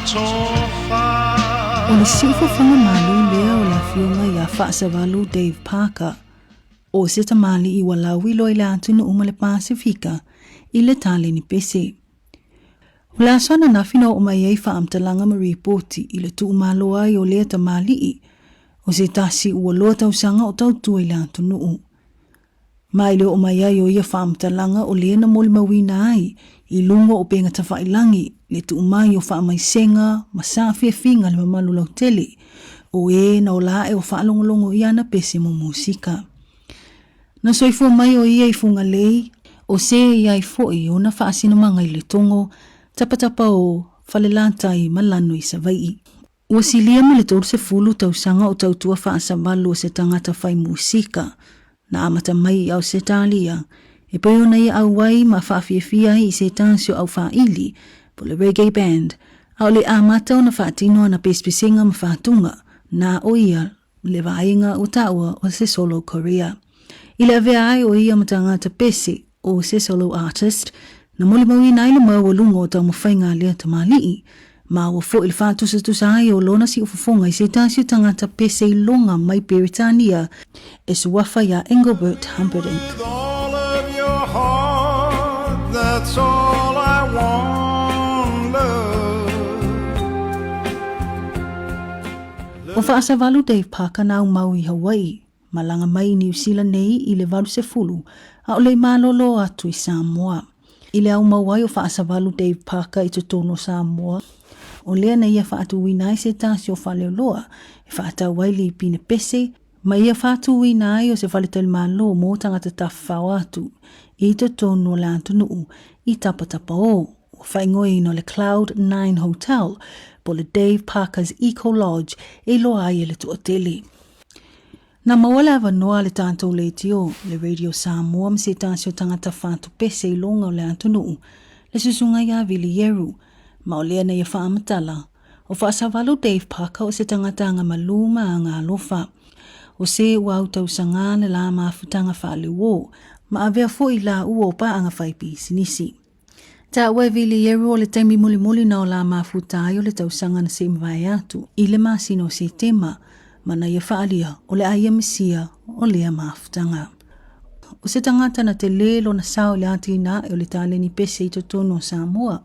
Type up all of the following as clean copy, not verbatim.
tofa. O le siufofoga malu lea o le afioga iā Faasavalu Dave Parker, o se tamalii ua lauiloa i le atunuu ma le Pasefika i le taleni pese. O le aso ananafi na oo mai ai faamatalaga ma ripoti i le tuumalo ai o lea tamalii, o se tasi ua loa tausaga o tautua i le atunuu. Ma i le oo mai ai o ia faamatalaga o lea na molimauina ai i luga o upega tafailagi le tuu mai o faamaisega ma saafiafiga le mamalu lautele o e na ola ae o faalogologo i ana pese mo musika. Na soifua mai o ia i Fugalei, o se i ai foi ona faasinomaga i Letogo, tapatapa o Falelatai ma Lano i Savaii. Ua silia ma le 30 tausaga o tautua faasavalu o se tagata fai musika na amata mai i Ausetalia, e pei ona ia auai ma faafiafia ai i se tasi o aufaili po o le reggae band, a o le amata ona faatino ana pesepesega ma fatuga, na o ia le vaega ua taua o se solo career. I le avea ai o ia ma tagata pese o se solo artist, na molimauina ai le maualuga o taumafaiga a lea tamalii, ma ua foi le faatusatusa ai o lona siufofoga i se tasi o tagata pese iloga mai Peretania e suafa iā Engelbert Humperdinck. With all of your heart, that's all I want, love. O Faasavalu Dave Parker na aumau i Hawaii, malaga mai i Niu Sila nei i le 80, a o le i malolo atu i Samoa. I le aumau ai o Faasavalu Dave Parker i totonu o Samoa, o lea na ia faatuina ai se tasi o faleoloa e faatau ai lipine pese, ma ia faatuina ai o se faletalimalo mo tagata tafafao atu i totonu o le atunuu i Tapatapaō. Ua faaigoaina o le Cloud Nine Hotel po o le Dave Parker's Eco Lodge e iloa ai e le toatele. Na maua le avanoa a le tatou leitio, le Radio Samoa ma se tasi o tagata fatupese i luga o le atunuu, le Susuga ia Vili Ieru, ma o lea na ia faamatala, o Faasavalu Dave Parker o se tagata agamalu ma agaalofa. O se ua autausaga le la mafutaga faaleuo, ma avea foi la ua o paaga fai pisinisi. Taua e Vili Ieru o le taimi mulimuli na o la mafuta ai o le tausaga na sei mavae atu i le masina o Setema, ma na ia faalia o le a ia misia o lea mafutaga. O se tagata na telē lona sao i le atinae o le taleni pese i totonu o Samoa.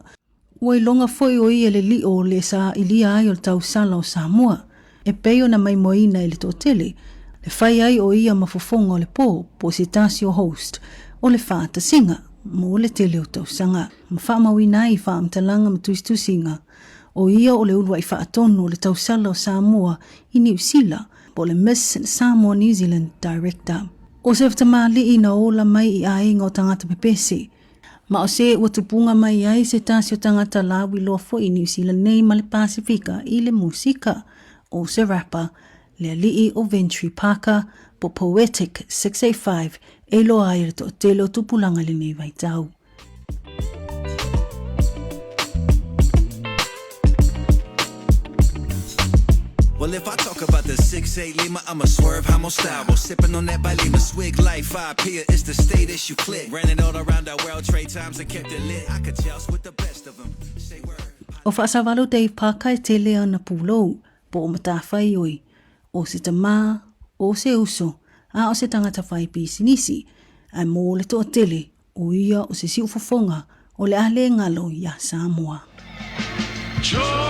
Ua iloga foi o ia le lio o le sailia ai o le tausala o Samoa, e pei ona maimoaina e le toatele, le fai ai o ia ma fofoga o le po, po o se tasi o host o le faatasiga mo le tele o tausaga, ma faamauina ai i faamatalaga ma tusitusiga o ia o le uluai faatonu o le tausala o Samoa i Niu Sila, po o le Miss Samoa New Zealand Director. O se tamalii na ola mai i aiga o tagata pepese, Ma o se ua tupuga mai ai se tasi o tagata lauiloa foi i Niu Sila nei ma le Pasefika i le musika, o se rapper, le alii o Ventry Parker, po Poetic 685, e iloa ai e le toatele o tupulaga i lenei vaitau. Well, if I talk about the 6-8 Lima, I'ma swerve homo style. Sipping on that Balima swig life, 5 P, it's the status you click. Ran it all around the world, trade times and kept it lit. I could joust with the best of them. Say word. O Faasavalu Dave Parker e tele ana pulou, po o matawhaioi, o se tamā, o se uso, a o se tangata whai pisinisi, ae mō le toatele, o ia o se siufofoga o le a le galo iā Samoa. Joy.